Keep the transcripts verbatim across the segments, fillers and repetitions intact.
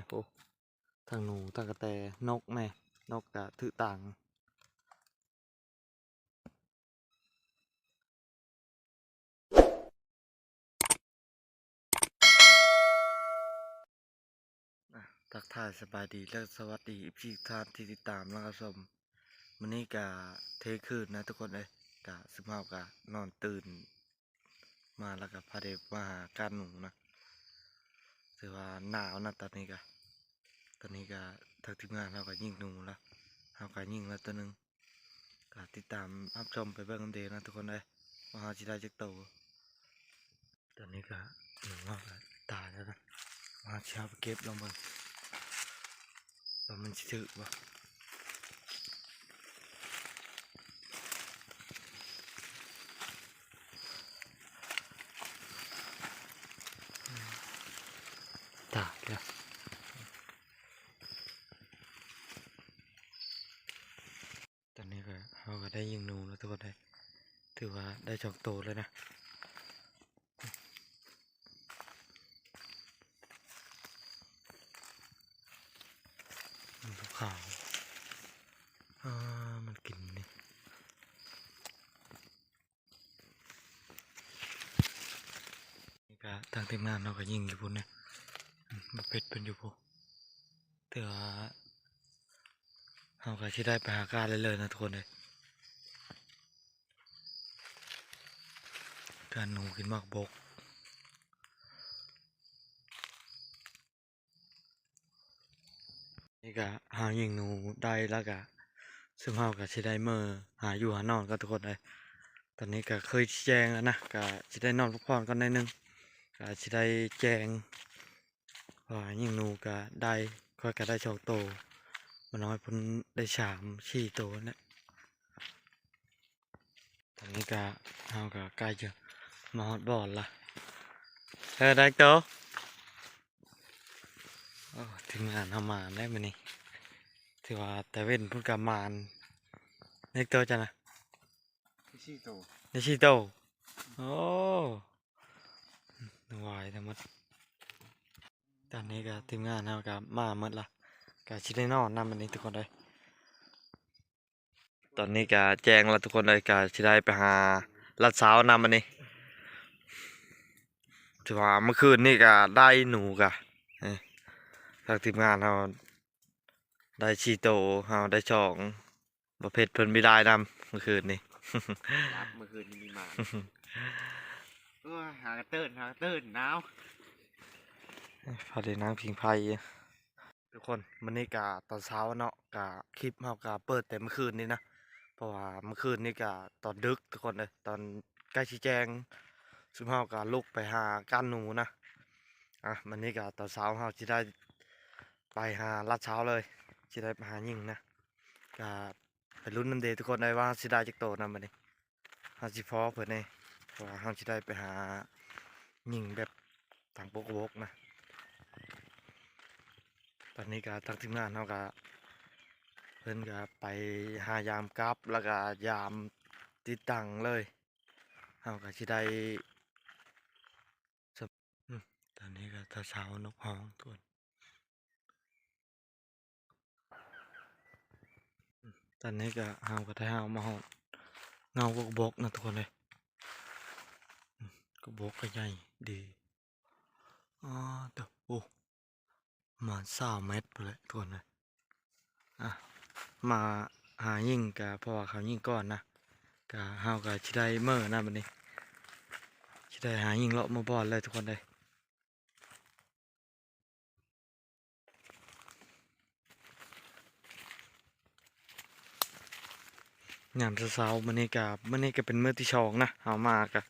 โอ้ ทั้งหนู ทั้งกระแต นกแน่ นกกะถือตัง อ่ะ ทักทายสบายดีและสวัสดี เอฟซี ทุกท่านที่ติดตามและรับชม มื้อนี้กะเที่ยงคืนนะทุกคนเอ้ย กะซุมเฮากะนอนตื่นมาแล้วกะพาเด็กมาหาก้านหนูนะ ถือว่าหนาวนะตอนนี้กะ ตอนนี้กะทางทีมงานเฮากะยิงหนูแล้ว เฮากะยิงแล้วตัวหนึ่ง กะติดตามรับชมไปเบิ่งนำเด้อนะทุกคนเอ้ย ว่าเฮาสิได้จักโต ตอนนี้กะหนูเฮากะตายแล้วนะ ว่าสิเอาไปเก็บลองเบิ่ง ว่ามันสิถืกบ่ ตายแล้ว ตอนนี้กะ เฮากะได้ยิงหนูแล้วทุกคนเอ้ย ถือว่าได้สองโตแล้วนะ หนูขาว อ่า มันกินนี่ นี่กะทางทีมงานเฮากะยิงอยู่พุ้นนะ อืม บ่เพ็ดเพิ่นอยู่พุ้น แต่ว่าเฮากะสิได้ไปหาก้าเรื่อยๆนะทุกคนเอ้ย ก้าหนูกินหมากบก นี่กะเฮายิงหนูได้แล้วกะ ซุมเฮากะสิได้เมือหาอยู่หานอนก่อนทุกคนเอ้ย ตอนนี้กะเคยแจ้งแล้วนะ กะสิได้นอนพักผ่อนก่อนหน่อยหนึ่ง กะสิได้แจ้ง ว่ายิงหนูกะได้ ข้อยกะได้สองโต บ่น้อยเพิ่นได้สามสี่โตนั่นแหละ ตอนนี้กะ เฮากะใกล้จะมาฮอดบ่อนละ เออ ได้โต โอ้ ทีมงานเฮามาได้มื้อนี้ ถือว่าแต่เว้นพุ้นกะหมาน ได้โตจ้ะนะ ได้สี่โต ได้สี่โต โอ้ วายทั้งหมด ตอนนี้กะทีมงานเฮากะมาหมดละ กะสิได้นอนนำมื้อนี้ทุกคนเอ้ย ตอนนี้กะแจ้งแล้วทุกคนเอ้ย กะสิได้ไปหาลัดเช้านำมื้อนี้ ถือว่าเมื่อคืนนี่กะได้หนูกะ เอ้ย ทางทีมงานเฮาได้สี่โต เฮาได้สอง บ่เพ็ดเพิ่นบ่ได้นำเมื่อคืนนี่ หลับเมื่อคืนนี่มีหมา โอ้ย หากะเติน หากะเติน หนาว พาได้นั่งผิงไฟอยู่ ทุกคน มื้อนี้กะตอนเช้าเนาะ กะคลิปเฮากะเปิดแต่เมื่อคืนนี่นะ เพราะว่าเมื่อคืนนี่กะตอนดึกทุกคนเอ้ย ตอนใกล้สิแจ้ง ซุมเฮากะลุกไปหาก้านหนูนะ อ่ะ มื้อนี้กะตอนเช้าเฮาสิได้ไปหาลัดเช้าเลย สิได้ไปหายิงนะ กะไปลุ้นนำเด้อทุกคนเอ้ย ว่าสิได้จักโตนำมื้อนี้ เฮาสิพ้อเพิ่นเด้ เพราะว่าเฮาสิได้ไปหายิงแบบตางปกบกนะ ตอนนี้กะทางทีมงานเฮากะ เพิ่นกะไปหายามกับ แล้วกะยามติดตั้งเลย เฮากะสิได้ อืม ตอนนี้กะตอนเช้านกฮ้องทุกคน อืม ตอนนี้กะ เฮากะได้เฮามาฮอดเงากกบกนะทุกคนเอ้ย อืม กกบกกะใหญ่ดี อ๋อ โต โอ้ ประมาณซาวเมตรพู้นแหละทุกคนเอ้ย อ่ะ มาหายิงกะ เพราะว่าเขายิงก่อนนะ กะ เฮากะสิได้เมือนะบัดนี้ สิได้หายิงเลาะเมือบ่อนเลยทุกคนเอ้ย ยามเช้าๆ มื้อนี้กะ มื้อนี้กะเป็นมื้อที่สองนะ เฮามากะ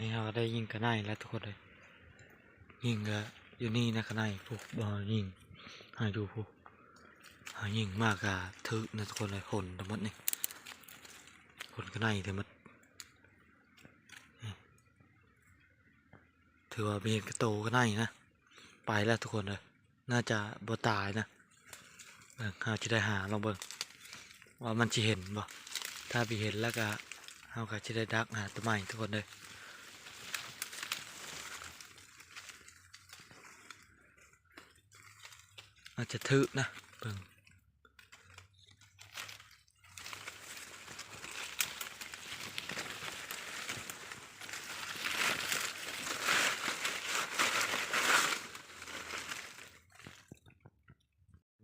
นี่เราได้ยิงกะไนแล้วทุกคนเลย ยิงกะอยู่นี่นะกะไน พวกบ่ยิง ให้ดูพวก เอายิงมากะถืกนะทุกคนเลย ขนทั้งหมดนี่ ขนกะไนทั้งหมด นี่ ถือว่าเป็นกะโตกะไนนะ ไปแล้วทุกคนเลย น่าจะบ่ตายนะ เบิ่ง เฮาสิได้หาลองเบิ่ง ว่ามันสิเห็นบ่ ถ้าบ่เห็นแล้วกะ เฮากะสิได้ดักหาตัวใหม่ทุกคนเลย อาจจะถืกนะ เบิ่ง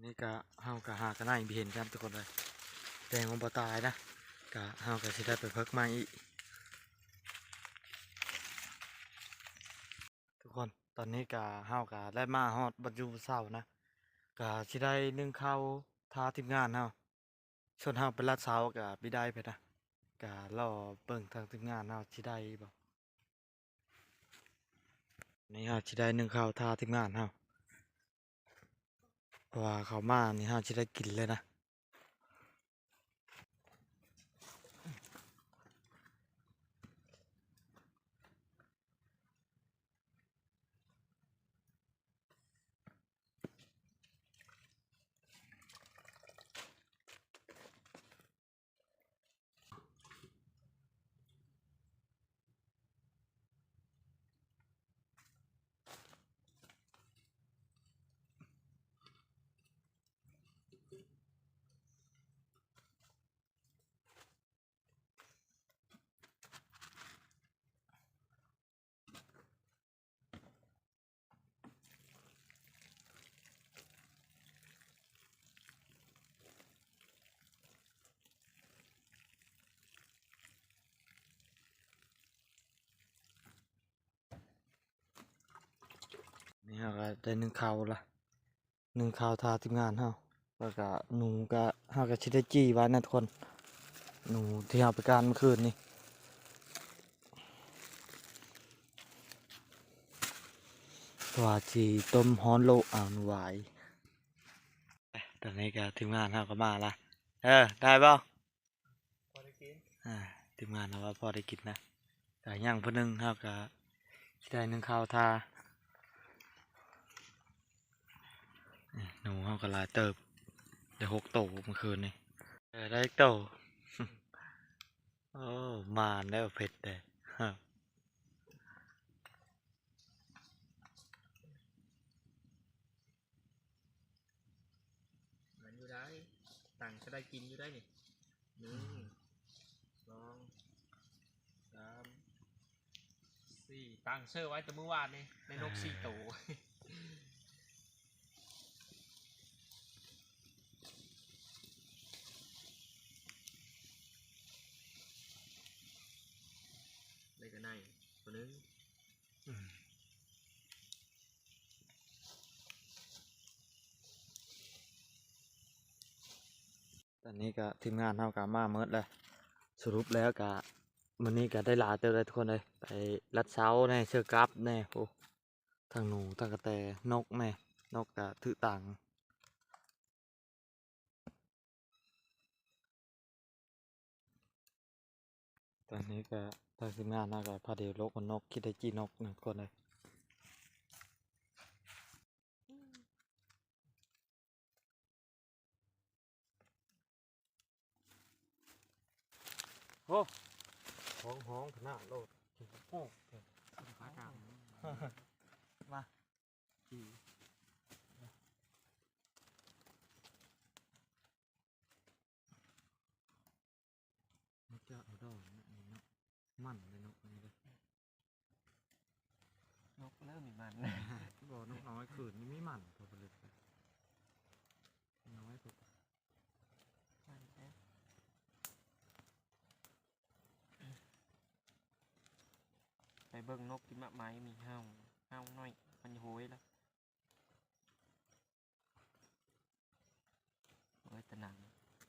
นี่กะ เฮากะหากะไนบ่เห็นครับทุกคนเลย แต่ว่าบ่ตายนะ กะ เฮากะสิได้ไปเพิกใหม่อีก ทุกคน ตอนนี้กะ เฮากะได้มาฮอดบ่อนอยู่เซานะ กะสิได้นึ่งข้าวทาทีมงานเฮา ส่วนเฮาไปลัดเซากะบ่ได้ไปนะ กะรอเบิ่งทางทีมงานเฮาสิได้บ่ นี่เฮาสิได้นึ่งข้าวทาทีมงานเฮา เพราะว่าเขามานี่เฮาสิได้กินเลยนะ นี่เฮากะได้นึ่งข้าวละ นึ่งข้าวทาทีมงานเฮา แล้วกะหนูกะ เฮากะสิได้จี้ไว้นะทุกคน หนูที่เฮาไปก้านเมื่อคืนนี่ ว่าสิต้มฮ้อนโลกเอาหนูไว้ ตอนนี้กะทีมงานเฮากะมาละ เออ ได้บ่ พอได้กิน อ่า ทีมงานเฮาว่าพอได้กินนะ แต่ยังผู้หนึ่งเฮากะสิได้นึ่งข้าวทา นี่ หนูเฮากะหลายเติบ ได้หกโตเมื่อคืนนี่ เออ ได้อีกโต โอ้ หมานแล้วเผ็ดเลย มันอยู่ได้ ตังค์ก็ได้กินอยู่ได้นี่ หนึ่ง สอง สาม สี่ ตังค์เซอร์ไว้แต่มื้อวานนี่ ในนกสี่โต ได้กะไนตัวหนึ่ง อืม ตอนนี้กะทีมงานเฮากะมาเมิดแล้ว สรุปแล้วกะ มื้อนี้กะได้หลายเติบเลยทุกคนเลย ไปลัดเซาแหน่ เซากาบแหน่ โอ้ ทั้งหนู ทั้งกะแต นกแหน่ นกกะถืกตังค์ ตอนนี้กะทางทีมงานเฮากะพาเดี่ยวลกเอานก คิดได้จี้นกนะทุกคนเลย โอ้ ฮ้องฮ้องขนาดโลด โอ้ มา จี มันจะเอาดอกนี่เนาะ มันเลยเนาะ อันนี้เลย นกเริ่มมีมัน บอกนกน้อยคืนนี่มีมันพอไปเลย น้อยพอ มันเอ๊ะ ไปเบิ่งนกกินหมากไม้ มีเห่า เห่าหน่อย มันโหยแล้ว เอ้ย ตะหนัง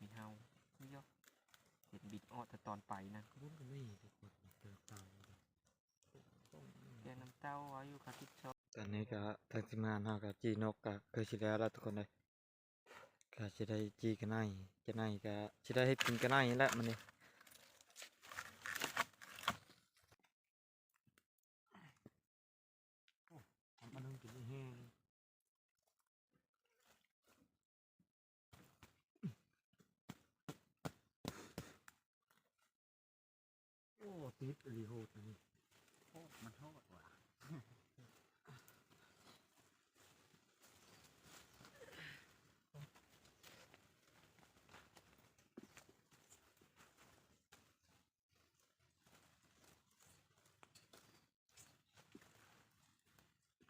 มีเห่า นี่ยก เห็นบิดออกแต่ตอนไปนะ ก็มันก็ไม่เห็นจะกดเติมตามเลย เดี๋ยวน้ำเต้าเอาอยู่ครับที่ชอบ ตอนนี้ก็ทางทีมงานเฮาก็จีนกก็คือสิแล้วล่ะทุกคนเลย ก็สิได้จีกะไน กะไนก็สิได้เฮ็ดกินกะไนนี่แหละมื้อนี้ โอ้ ทำอันนั้นกินแห้ง โอ้ ติดอีหลีโหดอันนี้ โอ้ มันโหดว่ะ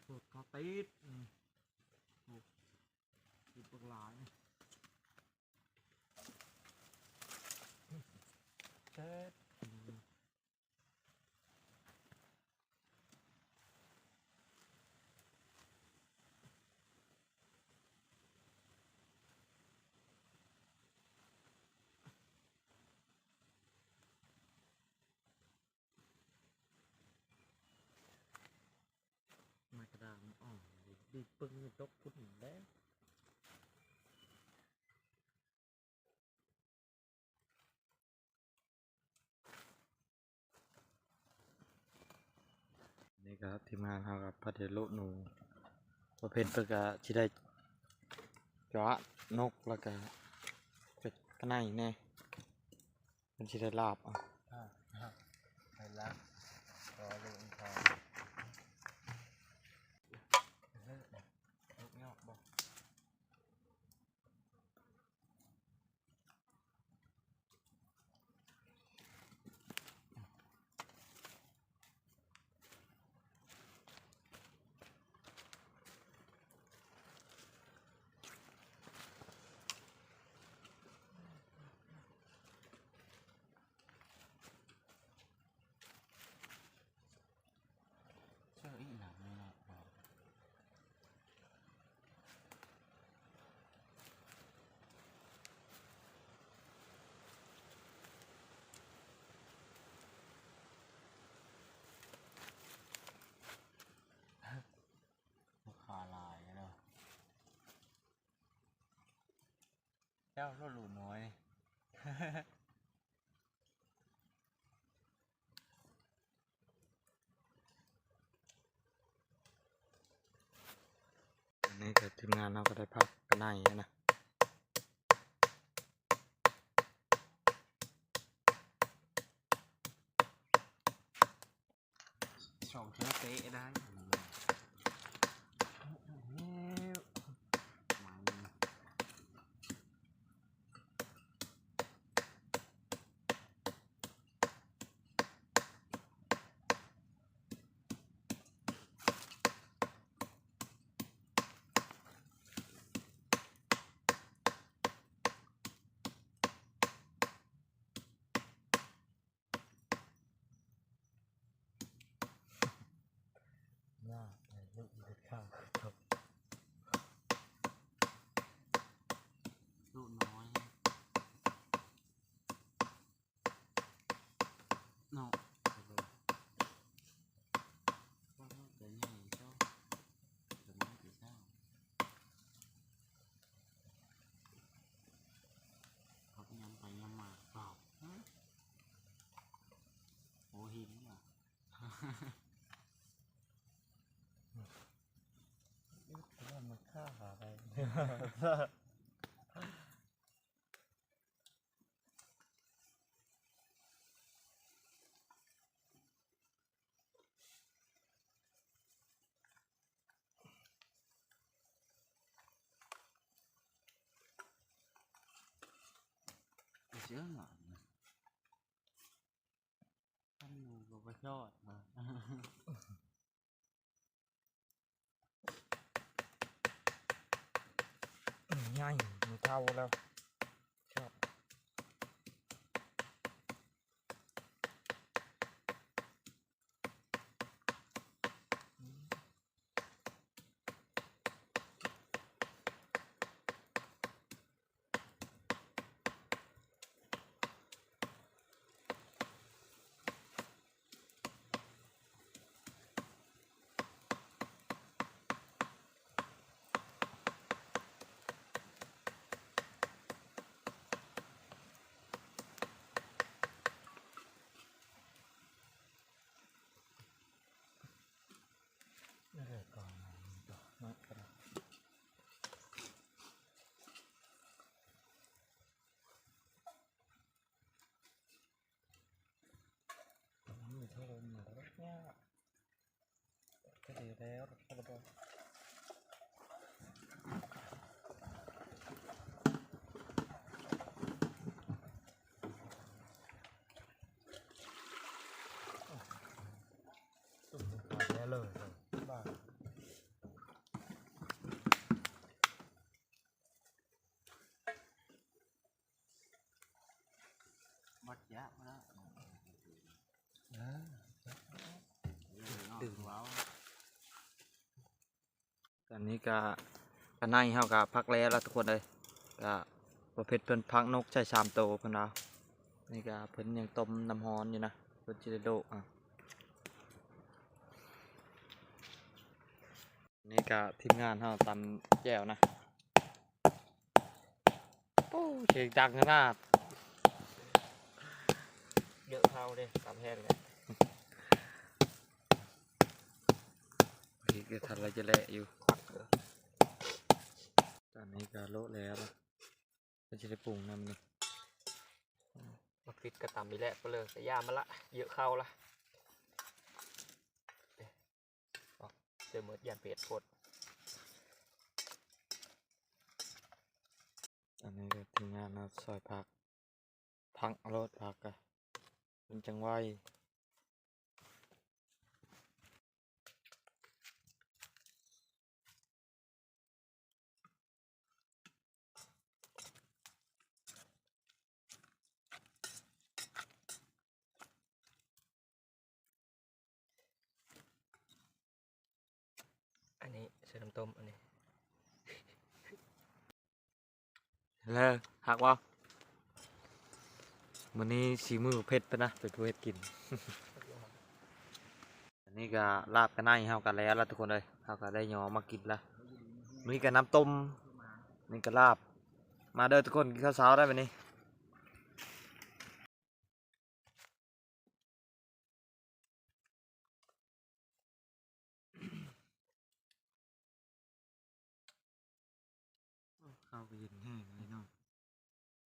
โหดเขาติด อืม โหด ติดบักหลาย เช็ด ไม้กระดานมันอ่อน ดีปึ้งนี่ตกพุ้นแล้ว นี่ครับ ทีมงานเฮาก็พาเดโลหนู บ่เพิ่นเพิ่นก็สิได้เจาะนก แล้วก็เป็ดกะไนแน่ เพิ่นสิได้ลาบเอา อ่า ครับ ไปลาบ รอลุงเขา เฮ้ย นกเงาะบ่ เจออีกหนังเลยเนาะ ลูกค้าหลายเนาะ เจ้าโลดหลูน้อย อันนี้ก็ทีมงานเราก็ได้พักกันในนะ สองเทื่อเตะได้ ยากเลยลูกเด็ดขาดครับ ลูกน้อย เนาะ เดี๋ยวใหญ่เจ้า เดี๋ยวน้อยเดี๋ยวเจ้า เขาก็ย้ำไปย้ำมา เปล่า ฮะ โอ้ หินว่ะ มันฆ่าอะไร เยอะหน่อยนะ ท่านหนูก็บ่ชอบนะ ง่าย มันเท่าแล้ว ชอบ เ แล้ว แล้วเลย บ้า วัดยะมาแล้ว อ่า ดื่ม ตอนนี้ก็ ก็ในเฮาก็พักแล้วล่ะทุกคนเอ้ย ก็บ่เพ็ดเพิ่นพักนกใส่สามโตเพิ่นว่า นี่ก็เพิ่นยังต้มน้ำร้อนอยู่นะ เพิ่นสิได้โดกอ่ะ นี่ก็ทีมงานเฮาตำแจ่วนะ โอ้ เสียงดังขนาด เยอะเข้าเด้ ตำแห้งเลย พริกก็ทันละจะแหละอยู่ ตอนนี้ก็โละแล้วนะ ก็จะได้ปรุงน้ำนี่ บักพริกกระตำอีแหละก็เลยแต่ย่ามาละ เยอะเข้าละ เดี๋ยวหมดย่านเผ็ดโพด อันนี้ก็ทีมงานเอาซอยผัก ผักเอาโลดผักอะ มันจังไว อันนี้ใส่น้ำต้มอันนี้ แล้วหักบ่ มื้อนี้สีมือเผ็ดไปนะ เป็นผู้เฮ็ดกิน อันนี้ก็ลาบกะในเฮาก็แล้วล่ะทุกคนเอ้ย เฮาก็ได้หยอมากินละ มื้อนี้ก็น้ำต้ม นี่ก็ลาบ มาเด้อทุกคน กินข้าวเช้าได้บัดนี้ ข้าวก็เย็นแห้งเลยเนาะ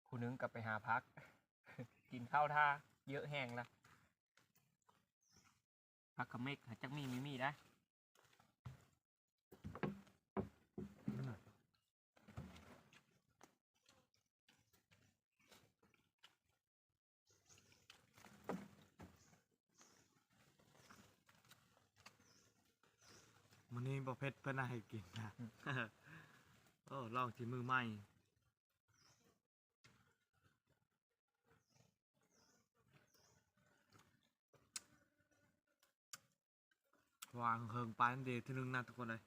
ผู้หนึ่งก็ไปหาผัก กินข้าวท่า เยอะแห้งละ ผักขะเม็กหาจักมีมีมีได้ มื้อนี้บ่เผ็ดเพิ่นเอาให้กินนะ โอ้ ลองสิมือใหม่ วางเคิงปานเดทีหนึ่งนะทุกคนเลย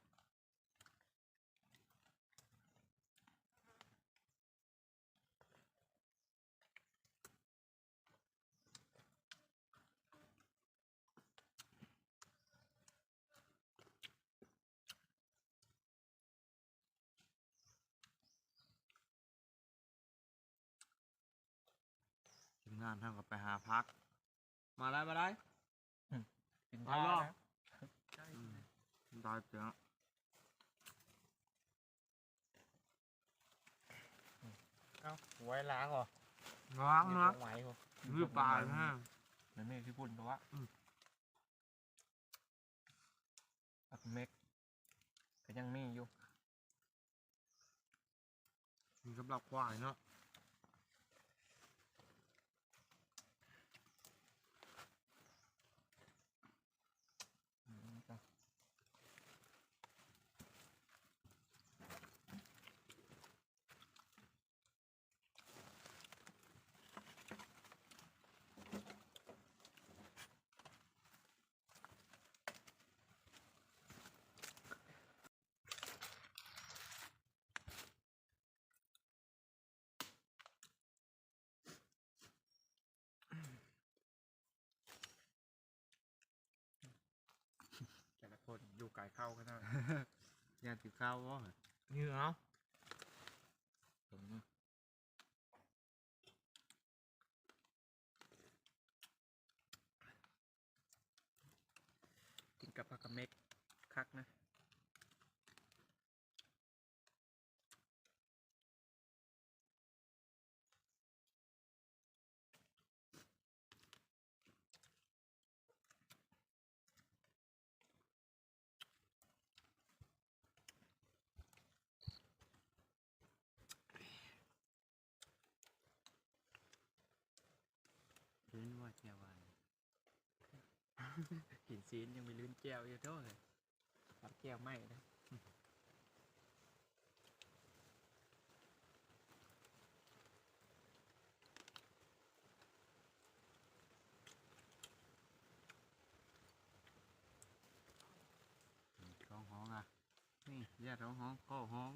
ทีมงานเฮาก็ไปหาผัก มาได้ มาได้ อืม กิน เอา ข้าว รอบ นะ อืม ได้เจ้า เอ้า ไว้ล้างเหรอ ล้างนะ มีของไหมเหรอ มือปลานะ มันมีที่พุ่นตัว อืม ผักเม็ก ก็ยังมีอยู่ มีสำหรับควายเนาะ อืม จ้ะ แต่ละคนอยู่ไกลเข้ากันนะ ย่านติดข้าวบ่ นี่เอา กินกับผักกะเม็กคักนะ อื แจ่วหวาน กินซีนยังมีลืมแจ่วอยู่โธ่เลย กับแจ่วใหม่นะ ท้องฮ้องอ่ะ นี่ ย่าท้องฮ้อง ข้อฮ้อง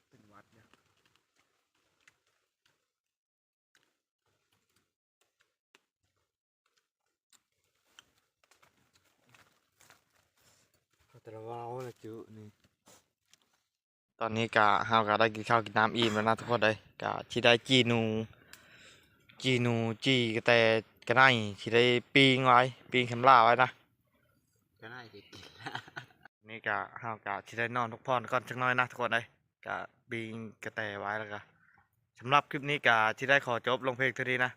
เป็นหวัดเนี่ย เขาแต่ละว้าวละจุนี่ ตอนนี้กะ เฮากะได้กินข้าวกินน้ำอิ่มแล้วนะทุกคนเลย กะที่ได้จีหนู จีหนู จีกระแตกระไนที่ได้ปิ้งไว้ ปิ้งแคมล่าไว้นะ ก็น่าจะกินละ นี่กะ เฮากะที่ได้นอนพักผ่อนก่อนจักหน่อยนะทุกคนเลย กะปิ้งกระแตไว้แล้วกะ สำหรับคลิปนี้กะที่ได้ขอจบลงเพียงเท่านี้นะ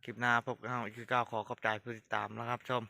คลิปหน้าพบกับเฮาอีกคือเก่า ขอขอบใจผู้ติดตามนะครับชม